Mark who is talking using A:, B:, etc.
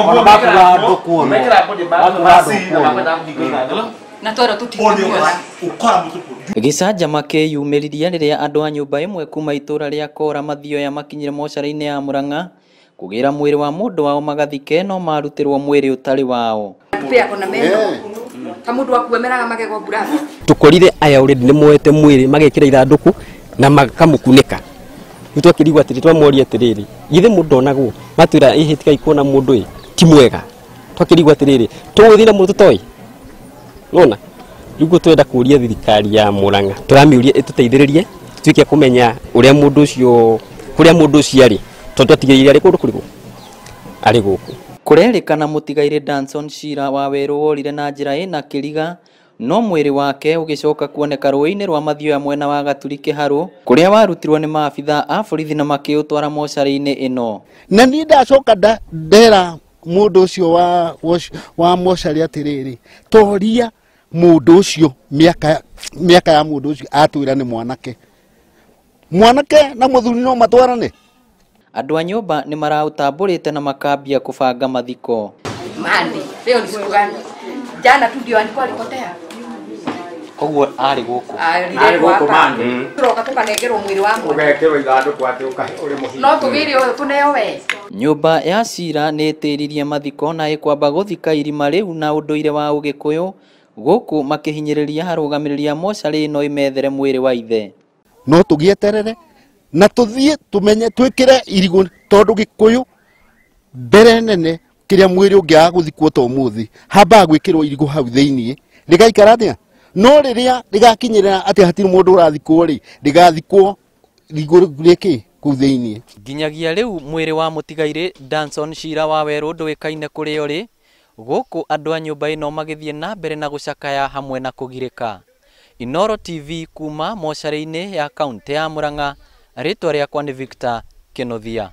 A: Ona makuga andũ kuonwo. Makuga andũ kuonwo.
B: Na twero tũtikũnyua.
C: Gĩcanjama kĩyumĩririe rĩrĩa andũ a nyũmba ĩmwe kuma itũra rĩa Kora Mathioya makinyire mocarĩ-inĩ ya Murang'a kũgĩra mwĩrĩ wa mũndũ wao magathike no marutirwo mwĩrĩ ũtarĩ wao.
B: Pia kona meno. Ta mũndũ akuemeraga magego mbura.
D: Tukorire aya already nĩ moete mwĩrĩ magekĩra ithandũkũ na makamukunĩka. Rĩu twakĩrigwo atĩrĩ, twamoria atĩrĩrĩ, githĩ mũndũ ndonagwo? Matwĩra ĩhĩ tigai kuona mũndũ ĩ ti mwega. Twakĩrigwo atĩrĩrĩ, tũgũthiĩ na mũndũ tũtoĩ? Nona rĩu twenda kũria thirikari ya Murang'a, tũramĩũria ĩtũteithĩrĩrie tuĩke kũmenya ũrĩa mũndũ ũcio, kũrĩa mũndũ ũcio arĩ, tondũ twatigĩrĩire arĩ kũndũ kũrĩkũ, arĩ gũkũ.
C: Kũrerĩkana mũtigairĩ Danson Shira wa Werũ worire na njĩra ĩna kĩriga no mwĩrĩ wake ũgĩcoka kuoneka rũĩ-inĩ rwa Mathioya mwena wa Gaturi Kĩharũ kũrĩa warutirwo nĩ maabitha a borithi na makĩũtwara mocarĩ-inĩ ĩno.
E: Na niĩ ndacoka ndera mũndũ ũcio wa mocarĩ atĩrĩrĩ, toria mũndũ ũcio mĩaka ya mũndũ ũcio atwĩra nĩ mwanake. Mwanake na mũthuri no matwarane.
C: Andũ a nyũmba nĩ maraũtambũrĩte na makambia kũbanga mathiko.
B: Mandi, leo ni siku gani? Jana tu ndio alikuwa alipotea.
C: Koguo arĩ gũkũ.
B: Arĩ gũkũ Mandi. Tũroka tũkanengerwo mwĩrĩ wa mwana.
F: Ũgekĩrwo ithandũkũ atĩ ũrĩ mũhingu.
B: No tũgĩre ũyũ tũneo we.
C: Nyũmba ya Shira nĩ ĩtĩririe mathiko na ĩkwamba gũthika irima rĩu na ũndũire wa Ũgĩkũyũ gũkũ makĩhinyĩrĩria arũgamĩrĩri a mocarĩ ĩno ĩmethere mwĩrĩ wa ithe.
E: No tũgĩeterere na tũthiĩ tũmenye twĩkĩre irigũ tondũ Gĩkũyũ mbere nene kĩrĩa mwĩrĩ ũngĩaga gũthikwo ta ũmũthĩ hambaga gwĩkĩrwo irigũ hau thĩiniĩ rĩgaikara atĩa, no rĩrĩa rĩgakinyĩrĩra atĩ hatirĩ mũndũ ũrathikwo rĩ, rĩgathikwo irigũ rĩkĩ kũu thĩiniĩ.
C: Nginyagia rĩu mwĩrĩ wa mũtigairĩ Danson Shira wa Werũ ndũĩkaine kũrĩa ũrĩ, gũkũ andũ a nyũmba ĩno magĩthiĩ na mbere na gũcakaya hamwe na kũgirĩka. Inooro TV kuma mocarĩ-inĩ ya kaũntĩ ya Murang'a, rĩtwa rĩakwa nĩ Victor Kĩnuthia.